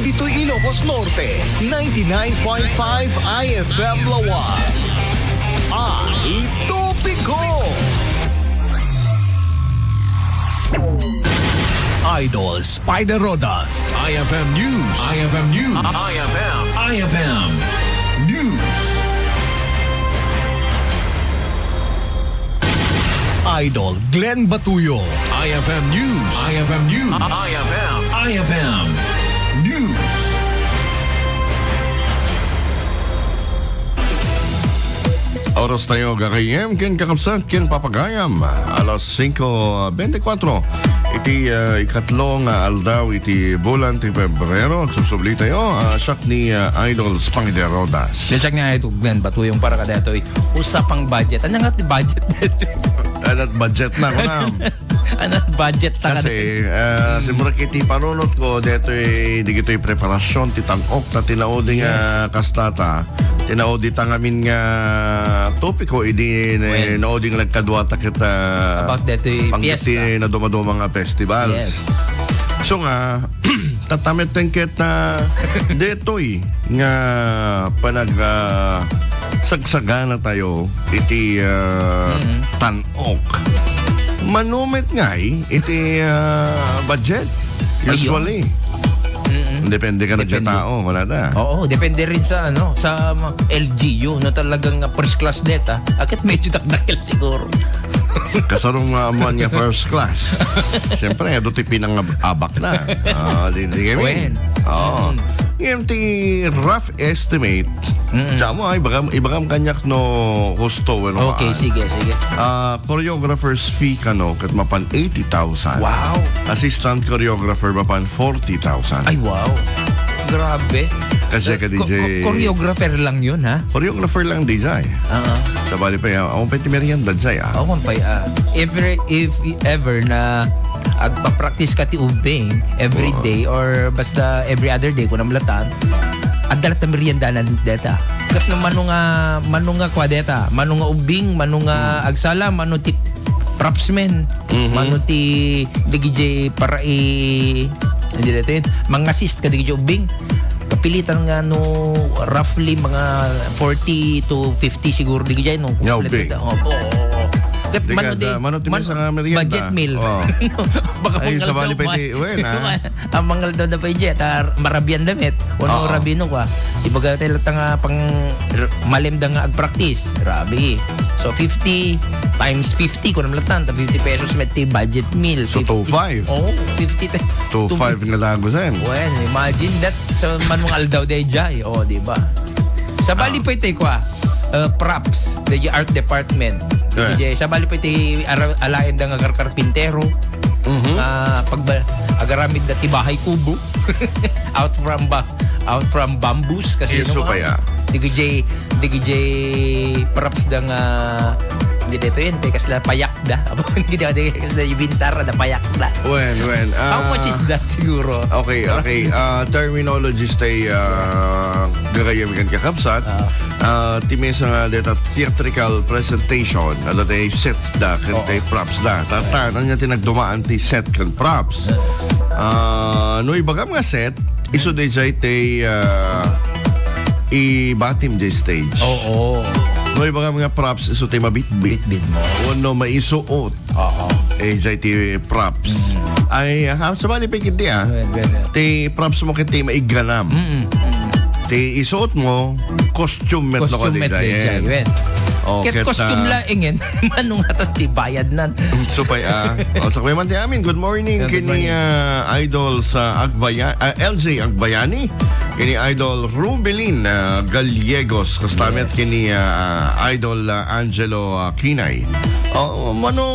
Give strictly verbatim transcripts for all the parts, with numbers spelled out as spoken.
Ditoy Ilocos Norte, ninety-nine point five I F M Lawan. Ay, topiko! Idol Spider Rodas. I F M News. I F M News. I F M. I F M News. Idol Glenn Batuyo. I F M News. I F M News. I F M. I F M News. Oras tayo, kakayem, ken kakabsat, ken papagayam. Alas singko bentikwatro. Iti, ah, ikatlo nga aldaw iti bulan ti Pebrero, agsubsubli tayo. Ah, siak ni, ah, Idol Spider Rodas. Ken siak ni Idol Glenn Batuyong para kadaytoy usapang budget. Ania nga ti budget daytoy? Ania ti budget na, kunam? Ania ti budget ta? Kasi, kadaytoy, ah, mm, simrek iti panunot ko, daytoy, digitoy preparasyon ti tan-ok ta tinaudi nga, yes, kasta ta. Tinaudi ta ngamin nga topiko idi na-, well, naudi nga nagkaduata ket, ah, about daytoy panggep ti fiesta, nadumaduma nga festivals. Yes. So nga, tatta metten ket, ah, daytoy nga panag, ah, sagsagana tayo iti, ah, mm-hmm, tan-ok. Mano met ngay iti, ah, budget? Ayun. Usually. Mm-mm. Depende ka na dyan. Depende. Tao, wala na. Oo, depende rin sa, ano, sa mga L G U, no, talagang first class deta. Akat medyo dakdakel siguro. Kasarong nga amuan nga first class. Siyempre, adu ti pinangabak na. Ah, di, di kami. Wen. Oo. Mm. Ngayon, ti rough estimate, mm-mm, diyan mo, ay, ibagam, ibagam kaniak no husto, wenno okay, maan. Sige, sige. Ah, choreographer's fee kano, ket mapan eighty thousand. Wow. Assistant choreographer mapan forty thousand. Ay, wow. Grabe. Kasi eh, ka, D J, cho-, choreographer lang yun, ha? Choreographer lang, D J. Ah. Sabali pay, ah, awan pay ti merienda, D J, ah. Awan pay, ah. If, if ever na agpa-practice ka ti ubing every day or basta every other day, kunam latan, adda latta meriendanan deta. Ket no mano nga, mano nga kua deta, mano nga ubing, mano nga agsala, mano ti propsman, mano ti D J para i-, hindi deta yun, mang-assist ka D J ubing. Kapilitan nga no roughly mga forty to fifty siguro D J, no? Nga ubing. Kompleto. Opo, oo, oo. Ket mano ti, mano ti man-, mesa nga merienda? Budget meal. Oo. Baka ay, sabali pa iti, wen, ah. Ang mangaldaw da pay iti, ta marabian da met. Wano rabi no kua. Sibaga tayo latta nga pang r-, malim da nga agpractice. Rabi. So, fifty times fifty, kunam latan, ta fifty pesos met ti budget meal. So, fifty. Two five. Oo, fifty ti-, two five nga lagusen. Well, imagine that. So, manong aldaw day jay. Oh, di ba? Sabali pa iti kua, uh, props, the art department. Eh. Di jay, sabali pa iti ara-, alaen da nga karkarpintero. Mhm. Ah, pagba-, agaramid da ti bahay kubo. Out from ba-, out from bamboos kasi isu ano pay, ah. Digi jay, digi jay props da nga, hindi dito yun, te, kasla payak da. Aba, hindi da, hindi kasla ibintar da payak da. When, when, ah, how much is that siguro? Okay, okay. Ah, terminologies tay, ah, gagayam kan kakabsat. Ah. Ah, ti mesa nga deta theatrical presentation, ano tay set da, kan tay props da. Tatan, anya ti nagdumaan ti set kan props. Ah, no ibagam nga set, isu dayjay ti, ah, ibatim di stage. Oo. No ibagam nga props, isu ti mabitbit. Bitbit mo. Wenno maisuot. Oo. Eh, jay ti props. Mm. Ay, ha, sabali pa kiti, ah. Well, well, well. Ti props mo kiti maiganam. Mm, mm. Ti isuot mo, costume met no. Costume met kadi, dayjay, wen. Oh, ket ket, costume ah, la ingen, mano nga ta ti bayad nan. Supay, ah. Oh, sakbay man ti amin. Good morning, yeah, good morning, kini, ah, Idol sa Agbaya-, ah, L J Agbayani. Kini Idol Rubilin, ah, Gallegos. Kasta met, yes, kini, ah, Idol, ah, Angelo, ah, Kinay. Oh, mano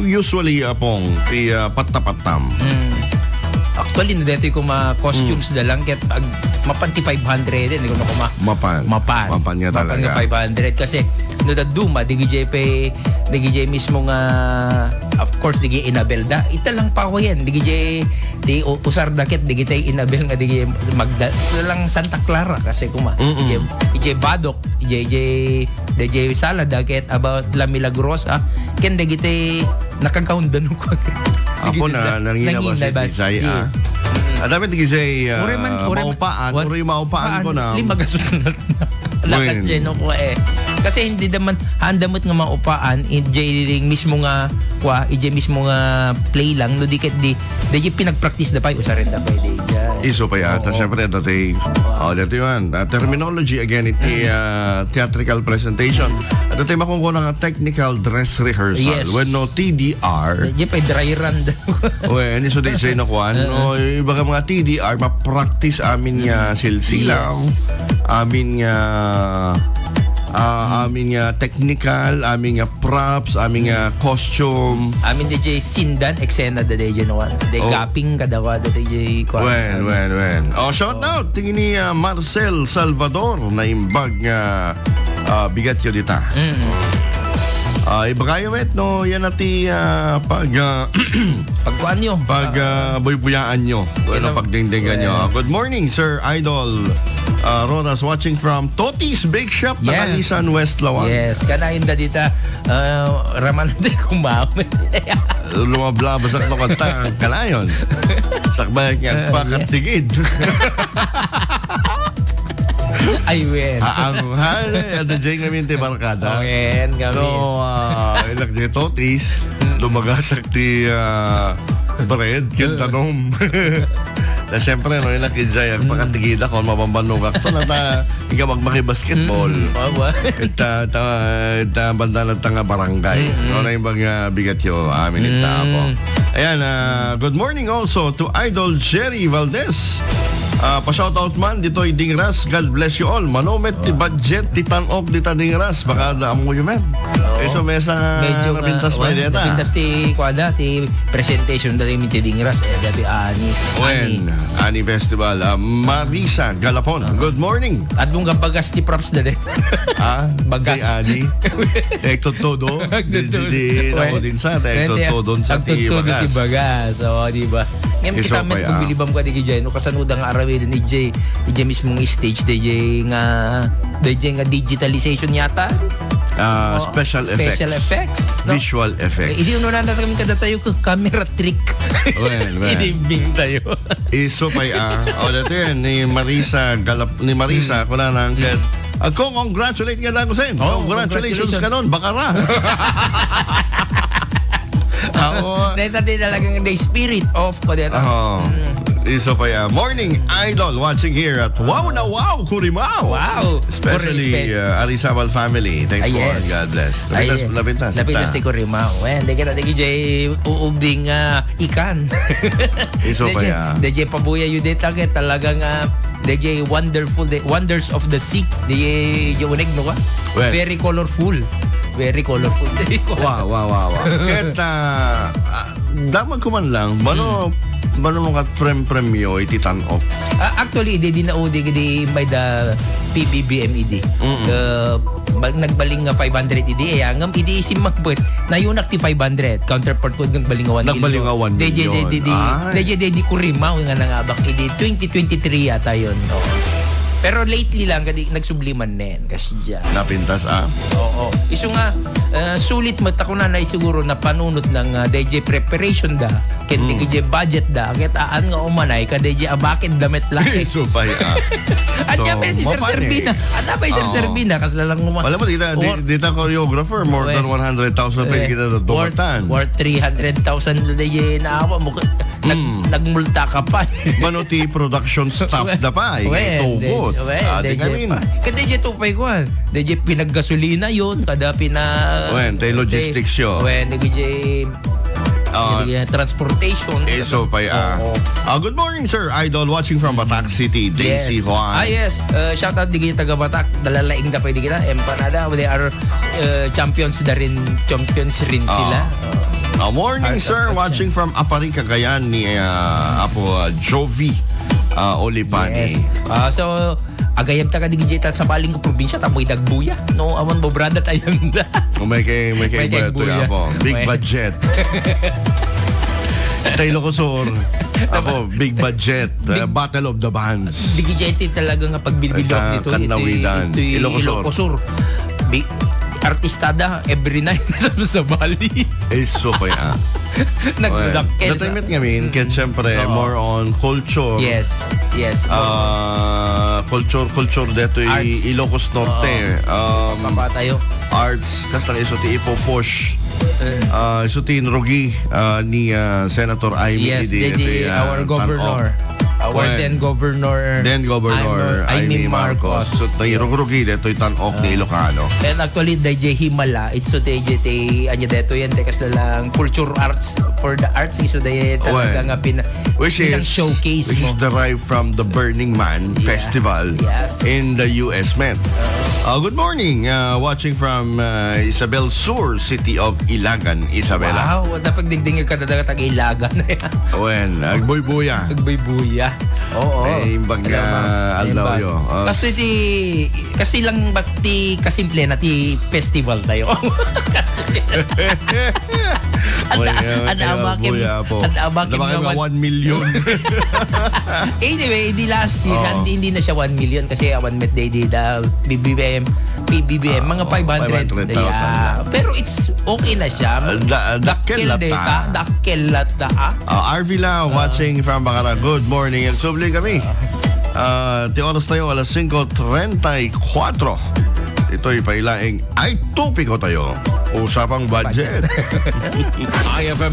usually, Apong, ti, ah, patta-pattam? Mm. Actually, no, deti ko ma costumes da lang, ket ag-, mapan ti five hundred, eh, hindi ko na kuma-, mapan. Mapan. Mapan nga talaga. Mapan nga five hundred. Kasi, no, da duma, di gijay pe, di gijay mismo nga, of course, di gijay inabel da. Ita lang pa ako yan. Di gijay, di u-, usar da ket, di gijay inabel nga, di gijay magda-, ita lang Santa Clara kasi kuma. Mm-mm. Di gijay, di gijay Badoc, di gijay, di gijay, di gijay Sala da ket about La Milagrosa. Ken, di gijay nakagaon da no ko. Apo na, nangina ba si Bisay, ah? Mm. Adda met iti, ah, uray man, uray man, maupaan, what? Uray maupaan ko na. Lima ka sunod na. Lakas Wen. Yan ako eh. Kasi hindi naman, handa met nga maupaan, iti mismo nga, kwa, iti mismo nga play lang, no, di ket di, di pinagpractice da pay, usaren da pay, di, dyan. Isu pay ata, oo. Siyempre, dati, oh, dati man, ah, terminology again, iti, ah, theatrical presentation. At dati makungkuna nga technical dress rehearsal. Yes. Wenno T D R. Di pay dry run. Wen, isu di say no kwan, oo. No, ibaga mga T D R, ma-practice amin nga silsilaw, yes, amin nga, ah, amin nga technical, amin nga props, amin nga costume. Amin di jay sindan, eksena da di jay no kwan. Di, oh, kaping kadawa, da di jay kwan. Wen, wen, wen. Oh, shout out, tingin ni, ah, Marcel Salvador, naimbag nga ah, bigat yo dita. Mm. Ah, ibagayo met, no, yan na ti, ah, pag, ah, pagkuan yo. Pag, ah, ah, buybuyaanyo. Bueno, yan ang pagdingdingan yo. Well. Ah, good morning, Sir Idol. Ah, Rodas watching from Totis Bake Shop, yes. Takalisan, West Laoag. Yes, kanayon da dita, ah, raman di kumamit. Lumablabasak no kanta, kanayon. Sakbay nga, ah, yes, pakatigid. Ay, wen. Haang, ha, eh, adda jay ngamin ti barkada. Wen, ngamin. No, ah, ilak jay Totis, mm, lumagasak ti, ah, bread, ken tanom. Na siyempre, no, ilak jay, mm, agpakatigida kon mabambanogak to, nata, ikaw magmaki-basketball. Mm, wa, wa. Ita, ta, ita, banda na ta nga barangay. Mm, mm. So, na yung mga bigat yo, amin ita ako. Mm. Ayan, ah, good morning also to Idol Jerry Valdez. Ah, pa-shoutout man ditoy Dingras, God bless you all. Mano met ti budget ti tan-ok dita Dingras, baka da ammoyo met. Oo. Eh, so, mesa nga medyo nga, napintas pa wen, dita. Napintas ti, kuada, ti presentation da rin ti Dingras, eh, dati ani, wen, ani, ani festival. Ah, Marisa Galapon, ah, good morning. At nung kabagas ti props da rin. Ah, bagas. Jay Ani. Eh, todo. Di, di, di, wen, na din sa, eh, wen, todo sa ti, agtudtudo ti bagas. Bagas. Oo, di ba? Ngem isu kita met pay, ah, agbilibam ka di jay, no, kasano da nga arawiden ijay, ijay mismong stage, di jay nga, di jay nga digitalization yata. Ah, oh, special effects. Special effects, no? Visual effects. Eh, idi uno na kami kadatayo ko camera trick. Well, well. Idi bing tayo. Isu pay, ah. O, dati yan, ni Marisa Galap-, ni Marisa, hmm, kuna nang, hmm, ket, ah, congratulate nga dagusen. Oh, congratulations, congratulations kanon, bakara. Ako. Dahil natin talagang the spirit of, kundi ito. Oh. Mm. Isu pay, ah. Morning, Idol, watching here at Wow na Wow, Curimaw. Wow. Especially, Respect. Uh, Arizabal family. Thanks, ah, for yes, God bless. Napintas, ay, napintas, napintas ta. Ti Curimaw. Wen, di kita, di jay uubing, ah, ikan. Isu pay, ah. Di jay pabuya yu dita, ket talagang, ah, di jay wonderful, the wonders of the sea. Di jay uneg, no, ka? Well. Very colorful. Very colorful. Wow, wow, wow, wow. Ket, ah, ah, damag ko man lang, mano, hmm, mano nga prem-premyo iti tan-ok? Ah, actually, di, di na udi, di by the P B B M E D. Mm-mm. Uh, ba-, nagbaling nga five hundred idi, eh, ngam idi simmangpet, nayunak ti five hundred, counterpart ko, nagbaling nga one million. Nagbaling nga one million. Di, di, di, di, di, ay, di, di, di, Curimaw nga nangabak idi twenty twenty-three yata yun, no? Pero lately lang, kadi, nagsubli man nen, kasi dyan. Napintas, ah? Oo. Isu nga, eh, sulit met, ako na, na siguro napanunot ng, ah, D J preparation da. Ken, hmm, dagiti budget da, ket aan nga umanay, kadagiti abakid da met laeng. Isu pay, ah. Ania pay ti serserbi na? Ania pay serserbi na? Oo. Kasla lang uma-, wala mo, dita, di-, dita choreographer, more than one hundred thousand pay kita na worth, dumatan. Worth three hundred thousand dagiti naawa mo. Nag-, hmm, nagmulta ka pa. Mano ti production staff da pay, wen, itugot. Wen, ah, di, di kami pa. Kadagiti pay kuan. Dagiti pinaggasolina yun, kada pina-, wen, ti logistics yun. Wen, dagiti Ah, yeah, transportation. Isu pay, ah. Oo. Ah, good morning, Sir Idol. Watching from Batac City, yes. Daisy Juan. Ah, yes. Uh, shout out digiti taga Batac. Dalalaing da pay digita. Empanada. They are, uh, champions da rin. Champions rin sila. Ah. Ah, morning, sir. Watching from Aparri, Cagayan ni, ah, Apo, ah, Jovi, ah, Olipani. Yes. Ah, so, agayam ta kadi gidjay ta sa baling ko probinsya, ta moy dagbuya. No, awan bo, brada, tayanda. Umay kay, may kay, may kay buya, buya. Apo. Big budget. Tay Ilocos Sur. Apo, big budget. Big, uh, Battle of the Bands. Di gidjay ti talaga nga pagbilbilog dito, kanawidan. Ilocos Sur. Ilocos Sur. Bi-, artistada every night sa, sa Bali. Ay, so kaya. Nagdadakkel sa Entertainment ngamin, kaya siyempre, Oo. more on culture. Yes, yes. Ah, culture, culture detoy Arts. Ilocos Norte. Oo. Um, Papatayo. Arts, kasta nga isu ti ipopush. Eh. Ah, isu ti inrugi, ah, ni, ah, Senator Imee Yes, idi daydi daytoy, ah, our tan-ok. governor. Our Well, then governor, then governor Imee, Imee Imee Marcos. Marcos. So, tay Yes. rugrugi daytoy tan-ok ni Ah. Ilocano. And actually, dayjay Himala, it's so dayjay ti, anya daytoy yan, tekas na lang culture arts for the arts, isu dayjay talaga Well, nga pin-, which is, pinang-showcase which is mo. derived from the Burning Man Yeah. Festival Yes. in the U S, man. Uh, good morning. Uh, watching from, uh, Isabel Sur, City of Ilagan, Isabela. Wow, dapat dingding ka talaga taga-Ilagan. Wen, agbuybuya. Agbuybuya. Oo. Ay, imbag Alam mo, nga aldaw imbag. yo. Oh. Kasi ti, kasi lang ba ti kasimple na ti festival tayo. Ada-, Well, yeah, ada kaya abakim, buya po. ada abakim Ada ba kayo nga nga one. one million? Anyway, di last year, Oo. hindi, hindi na siya one million kasi awan met day di da B B M, P B B M, mga Ah, five hundred. five hundred thousand Yeah. lang. Pero it's okay na siya. Ah, da-, dakkel Dakkel latta. data, dakkel latta, ah. Ah, R V Lau Ah. watching from Bacara. Good morning. Nagsubli kami. Ah. Ah, ti oras tayo, alas singko treinta y cuatro. Ito'y pailaing ay topiko tayo. Usapang budget. Budget. I F M